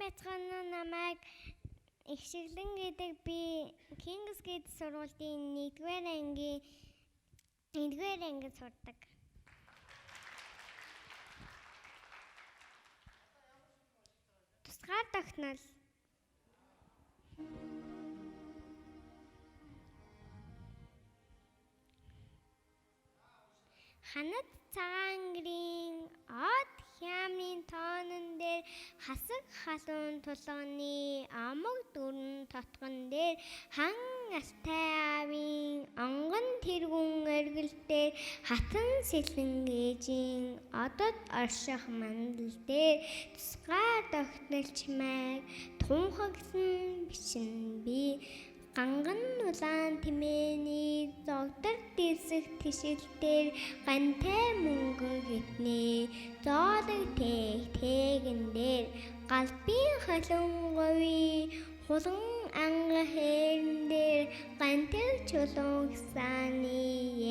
Сайн байцгаана уу, намайг Ихшиглэн гэдэг, би Kings Gate сургуулийн 1-р ангийн 1-р ангид сурдаг. Тусгаар тогтнол. Ханад цагаан гэрийн од хямрын тоонон дээр, хасаг халуун тулганы омог дүрэн тотгон дээр, хан алтай аавын онгон тэргүүн оргил дээр, хатан сэлэн ээжийн одод орших мандал дээр тусгаар тогтнол чимээг тунхаглан бичнэ би. Ганган улаан тэмээний зогдор дисэх тишил дээр, гантай мөнгө гэдний зоолог тээх тээгэн дээр, галбын халуун говийн хулган анга хэрэн дээр, гантыг чулуун гсааны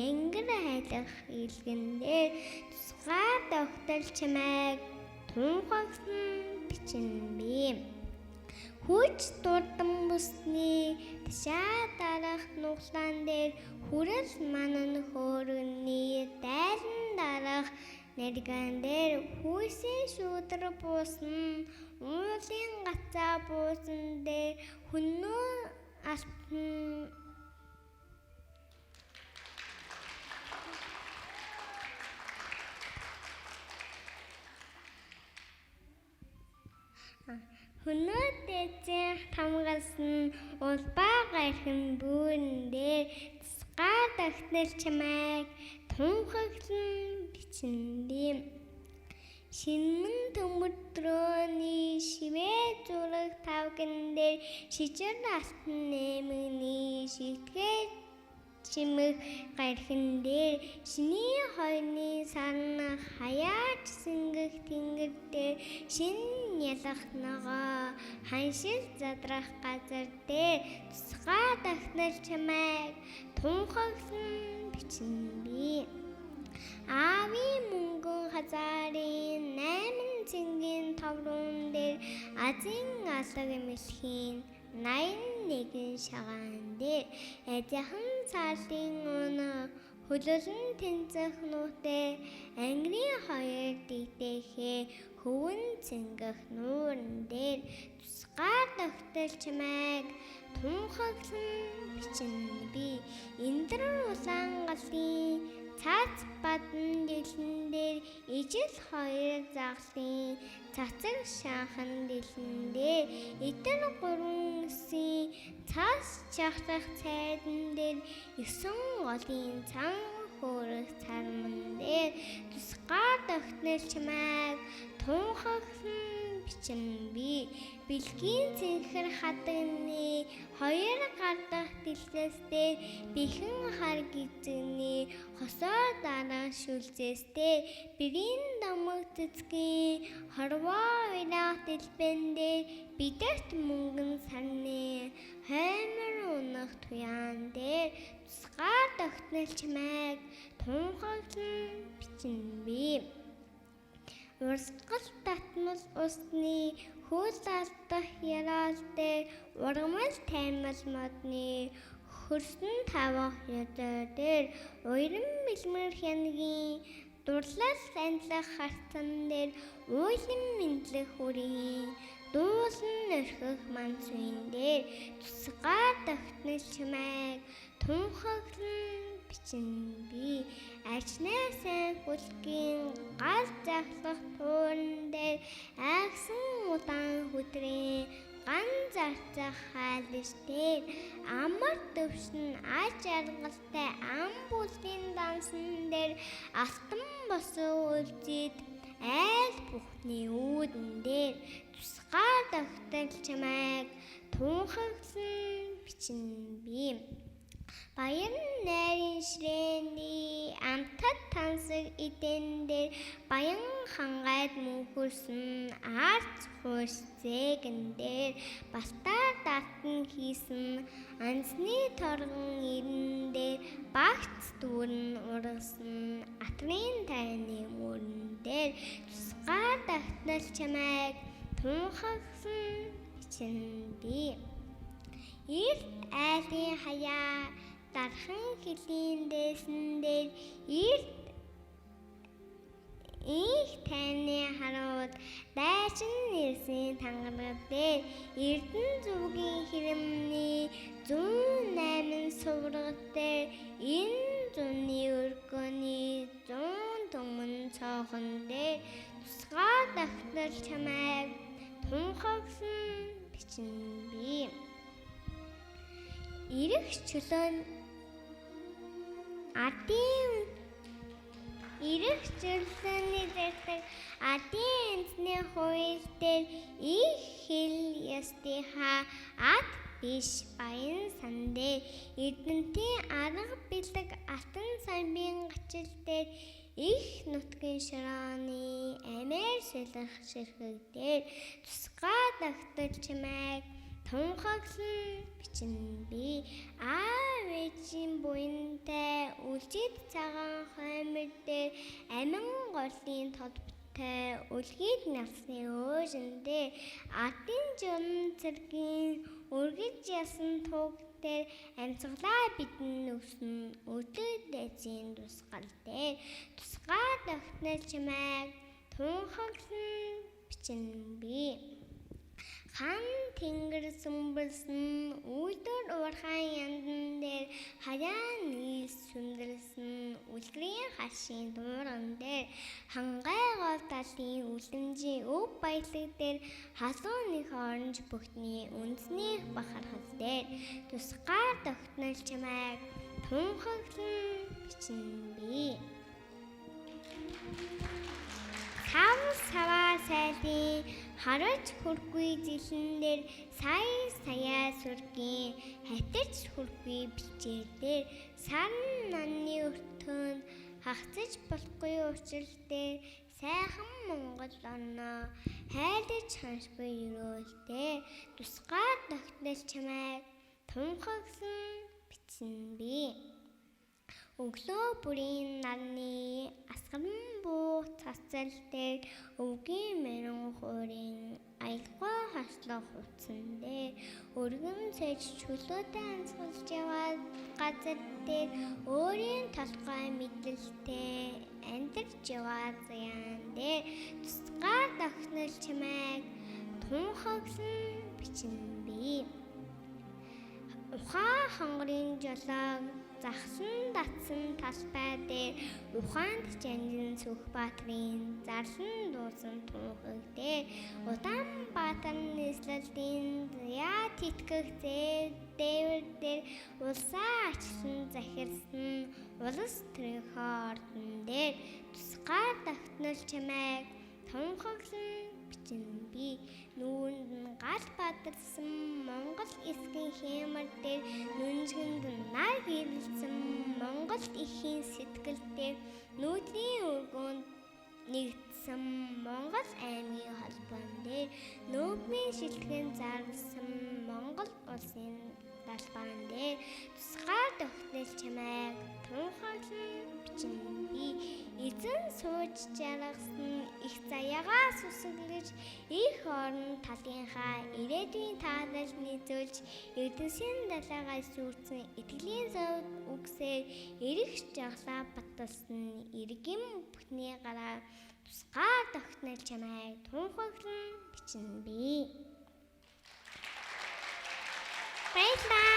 янгар хайлах илгэн дээр тусгаар тогтол чимээг тунхаглан бичнэ би. Хүч дурдан бүсний ташаа дарах нуглаан дээр, хүрэл манан хөөргөний дайлан дарах нэргэн дээр, хүйсийн шүүдэр буусан уулын гацаа буусан дээр, хүннүү алтан Хөнөө дээдсийн тамгалсан улбаа гархан бүүрэн дээр тусгаар тогтнол чимээг тунхаглан бичнэ. Шинмэн төмөрдрөөний шивээ зураг тавган дээр, шижир алтан нэмэгний шигтгээ чимэг гархан дээр, шинийн хоёрны сарн хаяач сэнгэх тэнгэр дээр, шин ялах ногоо ханшил задрах газар дээр тусгаар тогтнол чимээг тунхаглан бичнэ би. Аавын мөнгөн хазаарын 8 цэнгийн товрон дээр, азийн алга мэлхийн 81 шагаан дээр, адихан цаалын унаа хөлөлн тэнцэх нуутай ангирын хоёр дэгдэхээ хөвөн цэнгэх нууран дээр тусгаар тогтол чимээг тунхаглан бичнэ би. Эндэр улаан галын цаац бадан дэлэн дээр, ижил хоёр загалын цацаг шаахан дэлэн дээр, эдэр гурван үсийн цаас чахлах цайдан дээр, есөн голын цан хөөрөх царман дээр тусгаар тогтнол чимээг тунхаглан бичнэ би. Бэлгийн цэнхэр хадагны хоёр гардах дэлгэц дээр, бихэн хар гизэгний хосоо дараа шүлзээс дээр, бэрийн домог цэцгийн хорвоо уяах дэлбэн дээр, бидэрт мөнгөн сарны хоймор унах туяан дээр тусгаар тогтнол чимээг тунхаглан бичнэ би. Урсгал татмал усны хөл алдах яраал дээр, ургамал таймал модны хөрсөн тавах ёдоо дээр, уяран бэлмэр хянагийн дурлал андлах харцан дээр, уйлан мэдлэх хүрийн дуулан орхих мансуйн дээр тусгаар тогтнол чимээг тунхаглан бичнэ би. Ажнаа сайн хүлгийн гал захлах тууран дээр, агсан удаан хүдрийн ган зарцах хайлш дээр, амар төвшин аж аргалтай ам бүлгийн дансан дээр, алтан босон үлзийд айл бүхний үүдэн дээр тусгаар тогтол чимээг тунхаглан бичнэ би. Баяр найрын ширээний амтат тансаг эдэн дээр, баян хангайд мөнхөрсөн арц хуурс зээгэн дээр, балтаар дартан хийсэн ансны торгон ирэн дээр, багц дүүрэн ургасан атрын тайны мөрөн дээр тусгаар тогтнол чимээг тунхаглан бичнэ би. Эрт айлын хаяа дархан хөлийн дээсэн дээр эрт инх тайвны харууд дайчин нэрсийн тангараг дээр Эрдэнэ зүвгийн хэрэмний 108 сувраг дээр энэ зуны өргөний 100 түмэн цоохон дээр тусгай тогтнол чамайг тунхаглан бичнэ би. Ирэх чөлөө ардын ирэх чөлөөний зэрэг ардын үндэсний хууль дээр их хэл ёстынхаа ад биш баян сан дээр Эрдэнэтийн арга бэлэг алтан самбийн гачил дээр их нутгийн шорооны амиар солих ширхэг дээр тусгай тогтол чамайг тунхаглан бичнэ би. Аав ээжийн буянтай үлжид цагаан хоймор дээр амин голын толботой үлгийд насны өөжин дээр ардын журам цэргийн өргөж ясан туг дээр амьсгалаа бидэн нүгсэн өдөр дайцын тусгал дээр тусгай тогтнол чамайг тунхаглан бичнэ би. Хан тэнгэр сүмбэлсэн үйлдвэр уурхайн яндан дээр хаяа нийл сүндэлсэн үлгэрийн хашийн дууран дээр хангай гол талын үлэмжийн өв баялаг дээр халуун нэг оронж бүхний үндэсний бахархал дээр тусгаар тогтнол чамайг тунхаглан бичнэ би. Сав саваа сайлын хараач хүргүй зэлэн дээр сая саяа сүргийн хатирч хүргүй бичээр дээр сарн нонны өртөөнд хагцаж болохгүй учрал дээр сайхан Монгол орноо хайлаж ханшгүй ерөөл дээр тусгай тогтнол чамайг тунхаглан бичнэ би. Өглөө бүрийн нарны асгаран буух цацал дээр өвгийн мөрөн хуурын аялгаа хаслах утсан дээр өргөн цэж чөлөөтэй амьсгалж яваа газар дээр өөрийн толгой мэдлэлтэй амьдарч яваа заяан дээр тусгай тогтнол чамайг тунхаглан бичнэ би. Ухаан хонгорын жолоог захлан татсан талбай дээр ухаанд чанжин Сүхбаатарын зарлан дуусан тунхаг дээр Улаанбаатар нийслэлийн заяа тэтгэх дээвэр дээр улсаа ачлан захирсан улс төрийнхөө ордон дээр тусгай тогтнол чамайг тунхаглан бичнэ би. Нүүрэнд нь гал бадарсан Монгол эсгийн хямар дээр нүнжигэнд нь нар гэрэлтсэн Монгол эхийн сэтгэл дээр нүүдлийн өргөөнд нэгдсэн Монгол аймгийн холбоон дээр нөөмийн шилтгэн зарласан Монгол улсын далбаан дээр тусгай тогтнол чамайг тунхаглан бичнэ би. Эзэн сууж жаргасан их заяагаа сүсэглэж их орон талынхаа ирээдүйн таалал нийцүүлж Эрдэнэсийн далайгаа сүйртсэн итгэлийн зовд үгсээр эрэх жаглаа баталсан иргэн бүхний гараа тусгай тогтнол чамайг тунхаглан бичнэ би. Баярлалаа.